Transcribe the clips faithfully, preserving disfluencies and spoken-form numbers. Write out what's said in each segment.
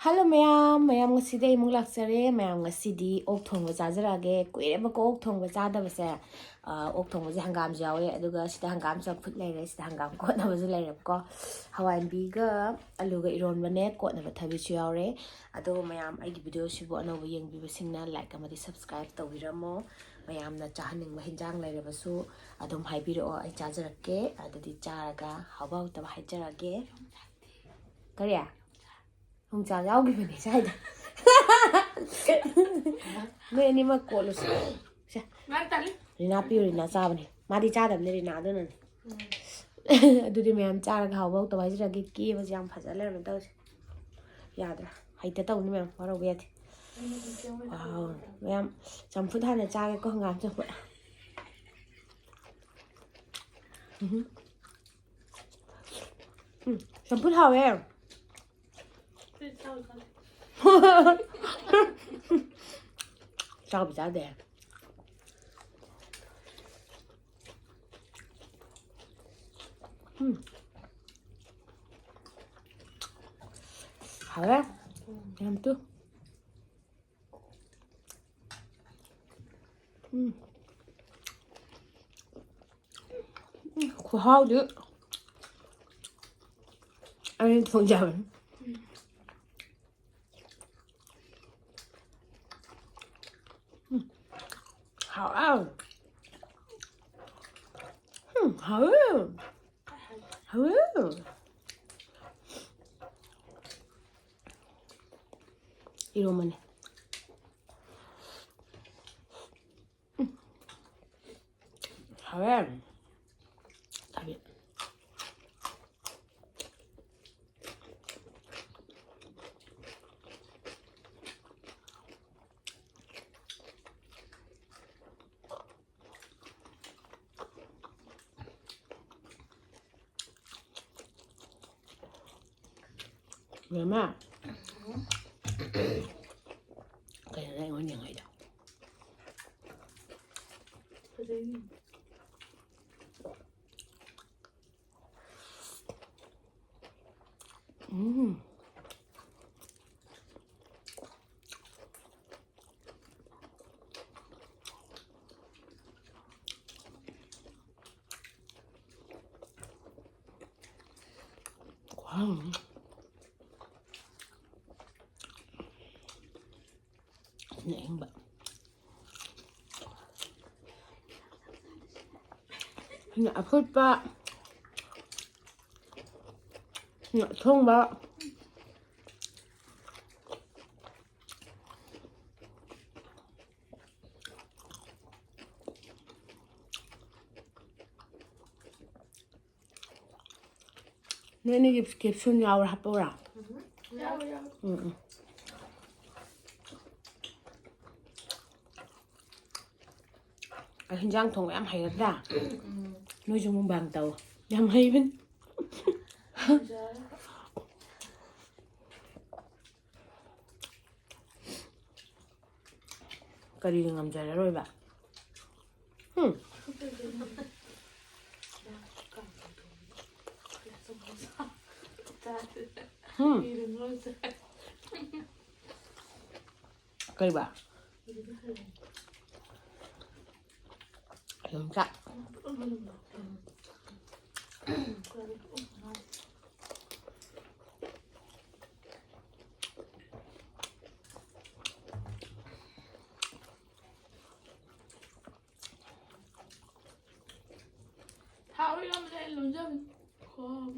Hello ꯃꯌꯥꯝ, ꯃꯌꯥꯝ ꯉꯁꯤꯗꯤ ꯑꯩ ꯑꯃꯨꯛ ꯂꯥꯛꯆꯔꯦ꯫ ꯃꯌꯥꯝ ꯉꯁꯤꯗꯤ ꯑꯣꯛ ꯊꯣꯡꯕ ꯆꯥꯖꯔꯛꯑꯒꯦ꯫ ꯀꯨꯏꯔꯦꯕꯀꯣ ꯑꯣꯛ ꯊꯣꯡꯕ ꯆꯥꯗꯕꯁꯦ꯫ ꯑ, ꯑꯣꯛ ꯊꯣꯡꯕꯁꯦ ꯍꯪꯒꯥꯝꯁꯨ ꯌꯥꯎꯋꯦ, ꯑꯗꯨꯒ ꯁꯤꯗ ꯍꯪꯒꯥꯝ ꯆꯝꯐꯨꯠ ꯂꯩꯔꯦ, ꯁꯤꯗ ꯍꯪꯒꯥꯝ ꯀꯣꯠꯅꯕꯁꯨ ꯂꯩꯔꯦꯕꯀꯣ꯫ ꯍꯋꯥꯏꯟꯕꯤꯒ ꯑꯂꯨꯒ ꯏꯔꯣꯟꯕꯅꯦ, ꯀꯣꯠꯅꯕ ꯊꯕꯤꯁꯨ ꯌꯥꯎꯔꯦ꯫ ꯑꯗꯣ ꯃꯌꯥꯝ ꯑꯩꯒꯤ ꯚꯤꯗꯤꯑꯣꯁꯤꯕꯨ ꯑꯅꯧꯕ ꯌꯦꯡꯕꯤꯕꯁꯤꯡꯅ like ꯑꯃꯗꯤ subscribe ꯇꯧꯕꯤꯔꯝꯃꯣ꯫ ꯃꯌꯥꯝꯅ ꯆꯥꯍꯟꯅꯤꯡꯕ ꯍꯤꯟꯖꯥꯡ ꯂꯩꯔꯕꯁꯨ ꯑꯗꯨꯝ ꯍꯥꯏꯕꯤꯔꯛꯑꯣ, ꯑꯩ ꯆꯥꯖꯔꯛꯀꯦ꯫ ꯑꯗꯨꯗꯤ ꯆꯥꯔꯒ ꯍꯥꯎꯕ ꯍꯥꯎꯇꯕ ꯍꯥꯏꯖꯔꯛꯑꯒꯦ꯫ ꯀꯔꯤ? ꯌꯣꯡꯆꯥꯛ ꯌꯥꯎꯈꯤꯕꯅꯦ ꯁ꯭ꯋꯥꯏꯗ꯫ ꯅꯣꯏ ꯑꯅꯤꯃꯛ ꯀꯣꯠꯂꯨꯁꯤ꯫ ꯁꯦ꯫ ꯃꯥ ꯇꯜꯂꯤ꯫ ꯔꯤꯅꯥ ꯄꯤꯌꯨ, ꯔꯤꯅꯥ ꯆꯥꯕꯅꯦ꯫ ꯃꯥꯗꯤ ꯆꯥꯗꯕꯅꯦ ꯔꯤꯅꯥ, ꯑꯗꯨꯅꯅꯦ꯫ ꯑꯗꯨꯗꯤ ꯃꯌꯥꯝ ꯆꯥꯔꯒ ꯍꯥꯎꯕ ꯍꯥꯎꯇꯕ ꯍꯥꯏꯖꯔꯛꯑꯒꯦ꯫ ꯀꯦꯕꯁꯦ ꯌꯥꯝ ꯐꯖ ꯂꯩꯔꯝꯃꯦ ꯇꯧꯔꯤꯁꯦ꯫ ꯌꯥꯗ꯭ꯔꯦ꯫ ꯍꯩꯇ ꯇꯧꯅꯤ ꯃꯌꯥꯝ, ꯋꯥꯔꯧꯕ ꯌꯥꯗꯦ꯫ ꯋꯥꯎ꯫ ꯃꯌꯥꯝ ꯆꯝꯐꯨꯠ ꯍꯥꯟꯅ ꯆꯥꯒꯦꯀꯣ, ꯍꯪꯒꯥꯝ ꯆꯝꯐꯨꯠ꯫ ꯎꯝ꯫ ꯎꯝ, ꯆꯝꯐꯨꯠ ꯍꯥꯎꯋꯦ꯫ ꯆꯥꯕꯨ ꯆꯥꯗꯦ꯫ ꯎꯝ꯫ ꯍꯥꯎꯋꯦ꯫ ꯌꯥꯝ ꯇꯨ꯫ ꯎꯝ꯫ ꯎꯝ, ꯈꯨꯍꯥꯎꯗꯤ ꯑꯩꯅ ꯊꯣꯡꯖꯕꯅꯤ꯫ ꯎꯝ, ꯍꯥꯎꯋꯦ꯫ ꯎꯝ, ꯍꯥꯎꯋꯦ꯫ ꯍꯥꯎꯋꯦ꯫ ꯏꯔꯣꯝꯕꯅꯦ꯫ ꯎꯝ꯫ ꯍꯥꯎꯋꯦ꯫ ꯊꯕꯤ꯫ ꯏꯕꯦꯝꯃ꯫ ꯀꯩꯅꯣ ꯅꯪ ꯑꯩꯉꯣꯟꯗ ꯌꯦꯡꯉꯛꯏꯗꯣ? ꯐꯖꯩꯅꯦ꯫ ꯎꯝ꯫ ꯎꯝ꯫ ꯁꯤꯅ ꯑꯍꯤꯡꯕ꯫ ꯁꯤꯅ ꯑꯐꯨꯠꯄ꯫ ꯁꯤꯅ ꯑꯊꯣꯡꯕ꯫ ꯅꯣꯏ ꯑꯅꯤꯒꯤ ꯀꯦꯞꯁꯨꯟ ꯌꯥꯎꯔ ꯍꯥꯞꯄꯧꯔꯥ? ꯌꯥꯎꯔꯦ, ꯌꯥꯎꯔꯦ꯫ ꯎꯝ, ꯎꯝ꯫ ꯑꯩ ꯍꯤꯟꯖꯥꯡ ꯊꯣꯡꯕ ꯌꯥꯝ ꯍꯩꯔꯗ꯭ꯔꯥ? ꯎꯝ꯫ ꯅꯣꯏꯁꯨ ꯃꯨꯛꯕꯥꯡ ꯇꯧ꯫ ꯌꯥꯝ ꯍꯩꯕꯅꯤ꯫ ꯌꯥꯔꯦ꯫ ꯀꯔꯤꯒꯤ ꯉꯝꯖꯔꯔꯣꯏꯕ? ꯍꯨꯝ? ꯍꯨꯝ? ꯀꯩꯕ? ꯌꯣꯡꯆꯥꯛ꯫ ꯊꯥꯎ ꯏꯔꯣꯟꯕꯗ ꯑꯩ ꯂꯣꯟꯖꯕꯅꯤ꯫ ꯈꯣꯝ꯫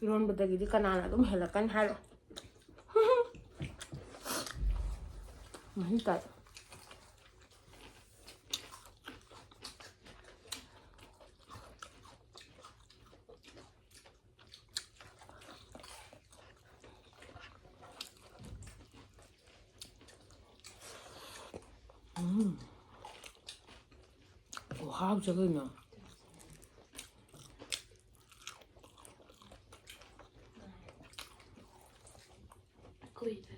ꯏꯔꯣꯟꯕꯗꯒꯤꯗꯤ ꯀꯅꯥꯅ ꯑꯗꯨꯝ ꯍꯦꯜꯂꯛꯀꯅꯤ ꯍꯥꯏꯔꯣ? ꯃꯍꯤ ꯇꯥꯏ꯫ ꯎꯝ꯫ ꯈꯨꯍꯥꯎꯁꯦ ꯀꯩꯅꯣ꯫ ꯀꯨꯏꯗ꯭ꯔꯦ꯫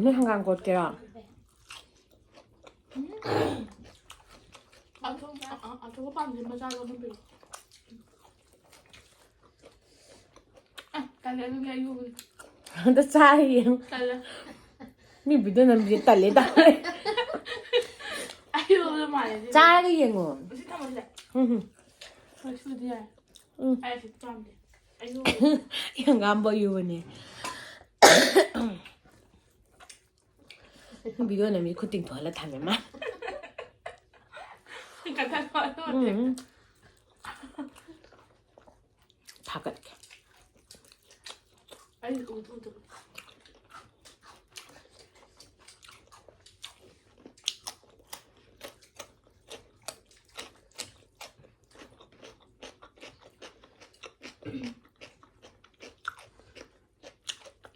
ꯅꯣꯏ ꯍꯪꯒꯥꯝ ꯀꯣꯠꯀꯦꯔꯣ? ꯑꯊꯣꯛ-, ꯑ-, ꯑꯊꯣꯛꯄ ꯄꯥꯝꯗꯦ, ꯃꯆꯥꯗꯣ ꯑꯗꯨꯝ ꯄꯤꯔꯛꯑꯣ꯫ ꯑ, ꯇꯜꯂꯦ, ꯑꯗꯨꯗꯤ ꯑꯌꯨꯕꯅꯤ꯫ ꯑꯝꯇ ꯆꯥꯔ ꯌꯦꯡꯉꯨ꯫ ꯇꯜꯂꯦ꯫ ꯃꯤ video ꯅꯝꯕꯁꯦ ꯇꯜꯂꯦ ꯇꯧꯔꯦ꯫ ꯑꯌꯨꯕꯗꯣ ꯃꯥꯜꯂꯦ ꯑꯗꯨꯗꯤ꯫ ꯆꯥꯔꯒ ꯌꯦꯡꯉꯣ꯫ ꯁꯤ ꯊꯝꯃꯁꯦ꯫ ꯎꯝ꯫ ꯍꯣꯏ, ꯁꯤꯕꯨꯗꯤ ꯌꯥꯏ꯫ ꯎꯝ꯫ ꯑꯩ ꯁꯤ ꯄꯥꯝꯗꯦ꯫ ꯑꯌꯨꯕ꯫ ꯍꯪꯒꯥꯝꯕꯨ ꯑꯌꯨꯕꯅꯦ꯫ Video ꯅꯝꯃꯤ ꯈꯨꯠ ꯇꯤꯡꯊꯣꯛꯍꯜꯂ ꯊꯝꯃꯦ ꯃꯥ꯫ ꯀꯗꯥꯏ ꯐꯥꯎ ꯎꯝ꯫ ꯊꯥꯒꯠꯀꯦ꯫ ꯑꯩ ꯎꯗ ꯎꯗꯕ꯫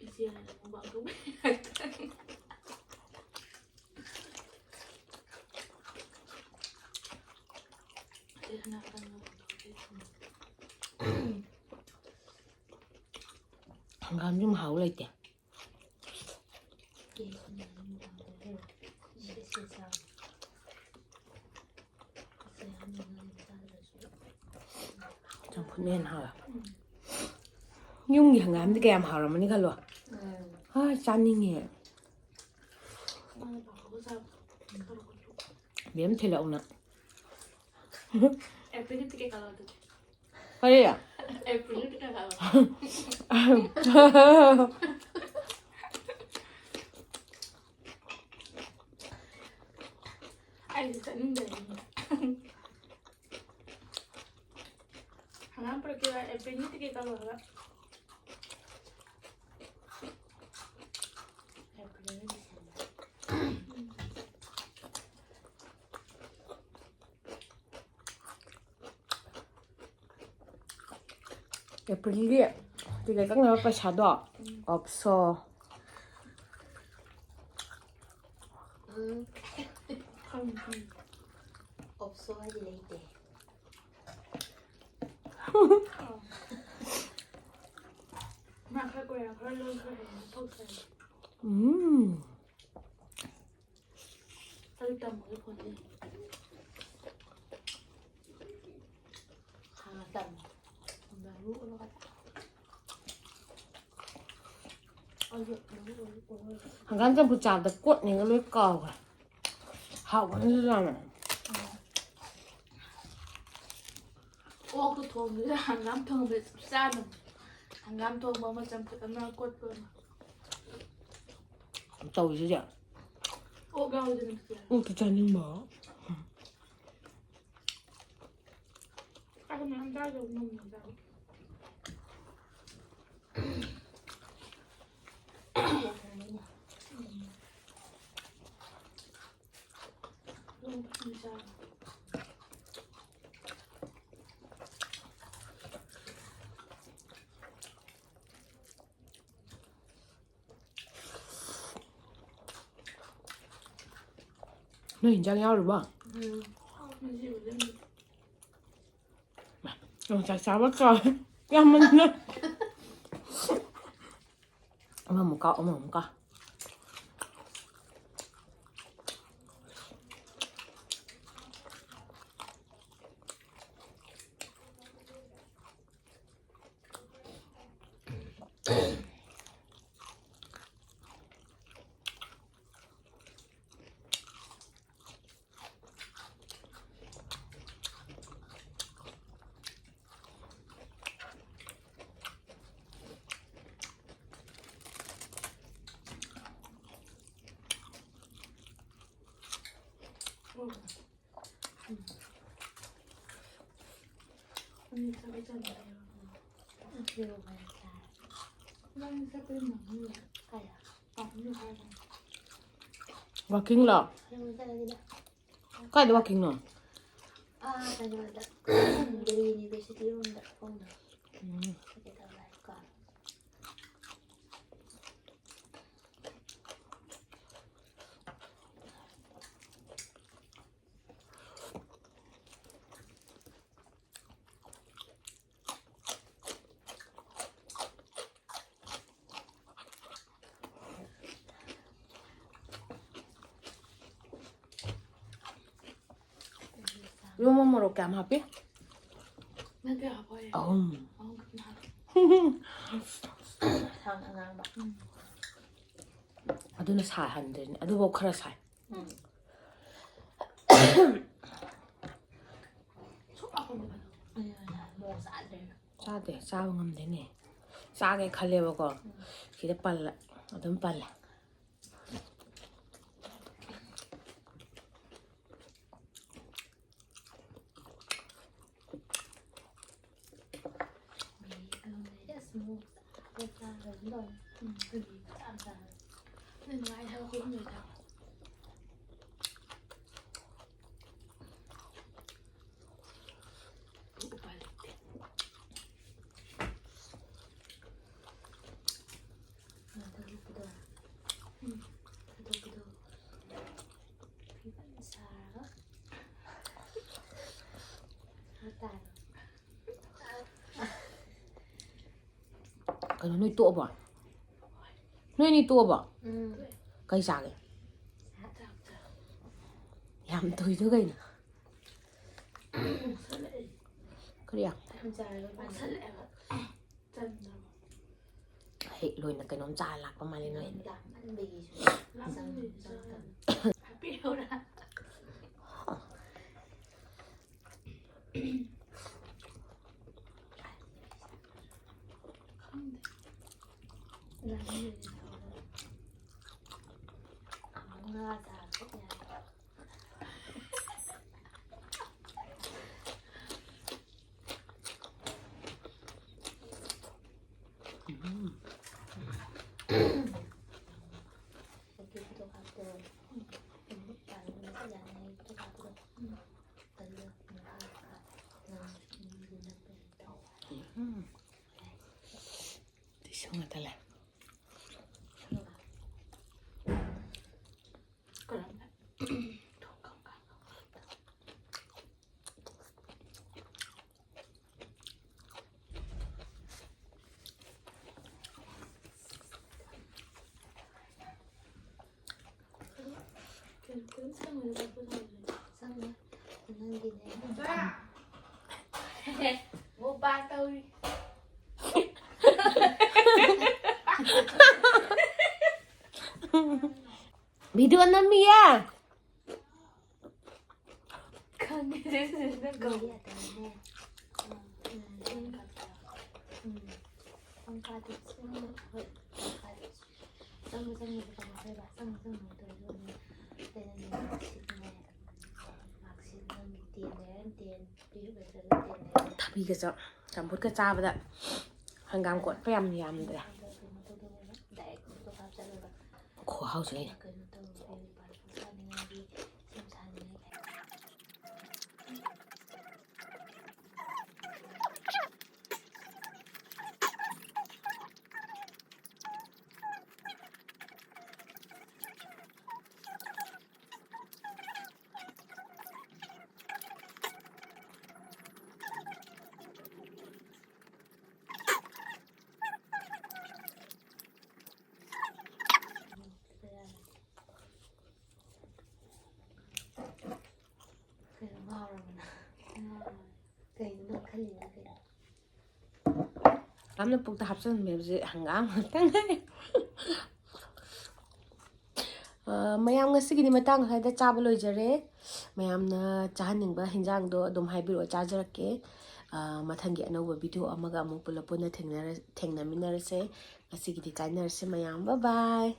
ꯏꯆꯦ ꯍꯥꯏꯅ ꯃꯨꯛꯕꯥꯡ ꯇꯧꯕ ꯍꯥꯏꯇꯥꯔꯦ꯫ ꯍꯪꯒꯥꯝꯁꯨ ꯃꯍꯥꯎ ꯂꯩꯇꯦ꯫ ꯆꯝꯐꯨꯠꯅ ꯍꯦꯟꯅ ꯍꯥꯎꯋꯦ꯫ ꯌꯨꯝꯒꯤ ꯍꯪꯒꯥꯝꯗꯤ ꯀꯌꯥꯝ ꯍꯥꯎꯔꯝꯃꯅꯤ ꯈꯜꯂꯣ꯫ ꯍꯣꯏ, ꯆꯥꯅꯤꯡꯉꯦ꯫ ꯃꯦꯝ ꯊꯤꯜꯂꯛꯎꯅ꯫ ꯑꯦꯄ꯭ꯔꯤꯜꯒꯤ ꯇꯤꯀꯦꯠ ꯀꯛꯂꯛꯑꯣ ꯑꯗꯨꯗꯤ꯫ ꯀꯔꯤ? ꯑꯦꯄ꯭ꯔꯤꯜꯒꯤ ꯇꯤꯀꯦꯠ ꯀꯛꯂꯛꯑꯣ꯫ ꯑꯩꯁꯨ ꯆꯠꯅꯤꯡꯗ꯭ꯔꯦ꯫ ꯍꯪꯒꯥꯝ ꯄꯨꯔꯛꯀꯦ, ꯑꯦꯄ꯭ꯔꯤꯜꯒꯤ ꯇꯤꯀꯦꯠ ꯀꯛꯂꯛꯑꯣ ꯍꯥꯏꯕ꯫ ꯑꯦꯄ꯭ꯔꯤꯜꯒꯤ ꯇꯤꯀꯦꯠ ꯀꯛꯅꯕ ꯄꯩꯁꯥꯗꯣ ꯑꯣꯞꯁꯣ꯫ ꯎꯝ꯫ ꯑꯣꯞꯁꯣ ꯍꯥꯏꯗꯤ ꯂꯩꯇꯦ꯫ ꯃꯥ ꯈꯔ ꯀꯣꯏꯔ ꯈꯔ ꯂꯣꯟ ꯈꯔ ꯍꯩꯅ ꯊꯣꯛꯈ꯭ꯔꯦ꯫ ꯎꯝ꯫ ꯑꯩ ꯇꯝꯃꯒꯦ ꯐꯣꯟꯁꯦ꯫ ꯍꯥꯟꯅ ꯇꯝꯃꯣ꯫ ꯑꯩꯁꯨ ꯍꯪꯒꯥꯝ ꯆꯝꯐꯨꯠ ꯆꯥꯕꯗ ꯀꯣꯠꯅꯤꯒ ꯂꯣꯏ ꯀꯥꯎꯈ꯭ꯔꯦ꯫ ꯍꯥꯎꯕꯅꯁꯨ ꯌꯥꯝꯅ꯫ ꯑꯣꯛꯇꯣ ꯊꯣꯡꯕꯗ ꯍꯪꯒꯥꯝ ꯊꯣꯡꯕꯗ ꯆꯞ ꯆꯥꯅ꯫ ꯍꯪꯒꯥꯝ ꯊꯣꯡꯕ ꯑꯃ, ꯆꯝꯐꯨꯠ ꯑꯃ, ꯀꯣꯠꯄ ꯑꯃ꯫ ꯇꯧꯔꯤꯁꯤꯗꯤ꯫ ꯑꯣꯛ ꯌꯥꯎꯗꯅ ꯆꯥ-, ꯑꯣꯛꯇꯤ ꯆꯥꯅꯤꯡꯕ꯫ ꯆꯥꯛ ꯃꯌꯥꯝ ꯆꯥꯗꯧ ꯅꯣꯡꯃ ꯆꯥꯕ꯫ ꯅꯣꯏ ꯏꯟꯖꯥꯡ ꯌꯥꯎꯔꯤꯕꯣ? ꯎꯝ꯫ ꯌꯣꯡꯆꯥꯛ ꯆꯥꯕ ꯀꯥꯎꯋꯦ꯫ ꯌꯥꯝꯃꯟꯗꯅ꯫ ꯑꯃꯃꯨꯛ ꯀꯥꯎ, ꯑꯃꯃꯨꯛ ꯀꯥꯎ꯫ ꯋꯥꯀꯤꯡꯂꯣ? ꯀꯥꯏꯗ ꯋꯥꯀꯤꯡꯅꯣ? ꯑꯥ, ꯀꯩꯅꯣꯗ, ꯗꯦꯜꯂꯤ ꯌꯨꯅꯤꯚꯔꯁꯤꯇꯤ ꯔꯣꯝꯗ ꯈꯣꯡꯅ꯫ ꯎꯝ꯫ ꯀꯩꯗꯧꯔꯦ ꯀꯣ? ꯏꯔꯣꯝꯕ ꯃꯣꯔꯣꯛ ꯀꯌꯥꯝ ꯍꯥꯞꯄꯤ? ꯅꯠꯇꯦ, ꯍꯥꯞꯄꯣꯏ꯫ ꯑꯍꯨꯝ꯫ ꯑꯍꯨꯝ ꯈꯛꯇ ꯍꯥꯞꯄꯦ꯫ ꯁꯥꯡ ꯑꯉꯥꯡꯕ꯫ ꯑꯗꯨꯅ ꯁꯥꯍꯟꯗ꯭ꯔꯤꯅꯦ꯫ ꯑꯗꯨꯐꯥꯎ ꯈꯔ ꯁꯥꯏ꯫ ꯎꯝ꯫ ꯁꯨꯛ ꯍꯥꯞꯄꯝꯗꯦ ꯐꯖꯅ꯫ ꯑꯩ ꯃꯣꯔꯣꯛ ꯆꯥꯗ꯭ꯔꯦ꯫ ꯆꯥꯗꯦ, ꯆꯥꯕ ꯉꯝꯗꯦꯅꯦ꯫ ꯆꯥꯒꯦ ꯈꯜꯂꯦꯕꯀꯣ, ꯁꯤꯗ ꯄꯜꯂ ꯑꯗꯨꯝ ꯄꯜꯂꯦ꯫ ꯃꯦꯒꯤ ꯀꯪ ꯂꯩꯔꯦ꯫ ꯑꯁ ꯃꯣꯔꯣꯛ ꯆꯥꯕ ꯆꯥꯗꯕ ꯇꯧꯔꯦ꯫ ꯎꯝ, ꯑꯗꯨꯗꯤ ꯆꯥꯕ ꯆꯥꯔꯦ꯫ ꯅꯪ ꯅꯨꯡꯉꯥꯏ ꯍꯥꯏꯕ ꯈꯨꯔꯨꯝ ꯂꯩꯗ꯫ ꯎꯄꯥꯏ ꯂꯩꯇꯦ꯫ ꯊꯥꯗꯣꯛꯄꯗꯣ꯫ ꯎꯝ, ꯊꯥꯗꯣꯛꯄꯗꯣ꯫ ꯐꯤ ꯀꯟꯅ ꯁꯥꯔꯒ꯫ ꯍꯥꯏꯇꯥꯔꯦ꯫ ꯀꯩꯅꯣ, ꯅꯣꯏ ꯇꯣꯛꯑꯕꯣ? ꯅꯣꯏꯅꯤ ꯇꯣꯛꯑꯕꯣ? ꯎꯝ꯫ ꯀꯩ ꯆꯥꯒꯦ? ꯆꯥꯛ ꯆꯥꯕ꯫ ꯌꯥꯝ ꯊꯨꯏꯗꯨ ꯀꯩꯅꯣ? ꯀꯔꯤ? ꯌꯥꯝ ꯆꯥꯔꯒ ꯃꯥꯅ꯫ ꯃꯨꯁꯜꯂꯛꯑꯦꯕ꯫ ꯆꯟꯗ꯭ꯔꯕꯣ? ꯍꯦꯛ ꯂꯣꯏꯅ ꯀꯩꯅꯣꯝ ꯆꯥꯔ ꯂꯥꯛꯄ ꯃꯥꯜꯂꯦ ꯅꯣꯏ ꯑꯅꯤ꯫ ꯂꯥꯝꯃꯟꯕꯒꯤꯁꯨ ꯂꯥꯝꯃꯟꯕꯒꯤ ꯆꯪ- ꯆꯪ- ꯆꯥꯔꯦ꯫ ꯍꯥꯞꯄꯤꯔꯛꯎꯔꯥ? ꯈꯪꯗꯦ꯫ ꯂꯥꯝꯃꯟꯕꯒꯤ ꯆꯥꯕ꯫ ꯑꯃꯨꯛ ꯉꯥ ꯆꯥꯕ ꯆꯠ ꯌꯥꯔꯦ꯫ ꯇꯤꯁꯨ ꯉꯥꯛꯇ ꯂꯩ꯫ ꯀꯩꯅꯣ ꯀꯔꯤꯝ ꯆꯪꯉꯣꯏꯗ ꯆꯥꯛꯇꯣ ꯆꯥꯕꯁꯦ꯫ ꯆꯪꯉꯣꯏ꯫ ꯅꯪꯒꯤꯅꯦ꯫ ꯃꯨꯛꯕꯥꯡ ꯇꯧꯔꯤ꯫ ꯚꯤꯗꯤꯑꯣ ꯅꯝꯃꯤꯌꯦ꯫ ꯈꯪꯉꯦ, ꯅꯪ ꯀꯧ-, ꯃꯔꯤ ꯑꯗꯨꯝꯅꯦ꯫ ꯎꯝ, ꯎꯝ, ꯎꯝ꯫ ꯄꯪꯀꯥꯗꯤ ꯆꯪꯉꯣ꯫ ꯍꯣꯏ, ꯄꯪꯀꯥꯗꯤ꯫ ꯆꯪꯉꯣ, ꯆꯪꯉꯣ, ꯆꯪꯉꯣ, ꯍꯣꯏꯕ꯫ ꯆꯪꯉꯣ, ꯆꯪꯉꯣ, ꯇꯧꯔꯤꯗꯣ ꯑꯗꯨꯝ꯫ ꯀꯩꯅꯣꯅꯦ, ꯃꯥꯔꯛꯁꯤꯠꯅꯦ꯫ ꯃꯥꯔꯛꯁꯤꯠ ꯅꯪꯒꯤ ꯇꯦꯟ ꯂꯩꯔꯦ, ꯇꯦꯟ, ꯇꯨꯌꯦꯜꯞ ꯂꯩꯇ꯭ꯔꯒ ꯇꯦꯟ ꯂꯩꯔꯦ꯫ ꯊꯕꯤꯒ ꯆ-, ꯆꯝꯐꯨꯠꯀ ꯆꯥꯕꯗ ꯍꯪꯒꯥꯝ ꯀꯣꯠꯄ ꯌꯥꯝ ꯌꯥꯝꯗ꯭ꯔꯦ꯫ ꯑꯗꯣ ꯀꯩꯅꯣ ꯇꯧꯗꯧꯅꯦꯕ, ꯗꯥꯏꯔꯦꯛ ꯐꯣꯇꯣ ꯀꯥꯞ ꯆꯠꯂꯒ꯫ ꯈꯨꯍꯥꯎꯁꯦ ꯀꯩꯅꯣ꯫ ꯀꯩꯅꯣ ꯇꯧꯔꯒ ꯕꯦꯕꯤ ꯄꯥꯔꯛ ꯁꯥꯅꯤꯡꯉꯥꯏꯒꯤ ꯁꯦꯝ ꯁꯥꯅꯤꯡꯉꯥꯏ꯫ ꯀꯩꯅꯣ ꯉꯥꯎꯔꯕꯅ? ꯀꯩꯅꯣ ꯅꯪ ꯈꯜꯂꯤꯅ ꯀꯩꯅꯣ? ꯌꯥꯝꯅ ꯄꯨꯛꯇ ꯍꯥꯞꯆꯤꯟꯕꯤꯕꯁꯦ ꯍꯪꯒꯥꯝ ꯉꯥꯛꯇꯪ ꯉꯥꯏꯔꯦ꯫ ꯑ, ꯃꯌꯥꯝ ꯉꯁꯤꯒꯤꯗꯤ ꯃꯇꯥꯡ ꯑꯁꯤꯗ ꯆꯥꯕ ꯂꯣꯏꯖꯔꯦ꯫ ꯃꯌꯥꯝꯅ ꯆꯥꯍꯟꯅꯤꯡꯕ ꯍꯤꯟꯖꯥꯡꯗꯣ ꯑꯗꯨꯝ ꯍꯥꯏꯕꯤꯔꯛꯑꯣ, ꯆꯥꯖꯔꯛꯀꯦ꯫ ꯑ, ꯃꯊꯪꯒꯤ ꯑꯅꯧꯕ ꯚꯤꯗꯤꯑꯣ ꯑꯃꯒ ꯑꯃꯨꯛ ꯄꯨꯂꯞ ꯄꯨꯟꯅ ꯊꯦꯡꯅꯔ-, ꯊꯦꯡꯅꯃꯤꯟꯅꯔꯁꯦ꯫ ꯉꯁꯤꯒꯤꯗꯤ ꯀꯥꯏꯅꯔꯁꯦ ꯃꯌꯥꯝ꯫ Bye bye꯫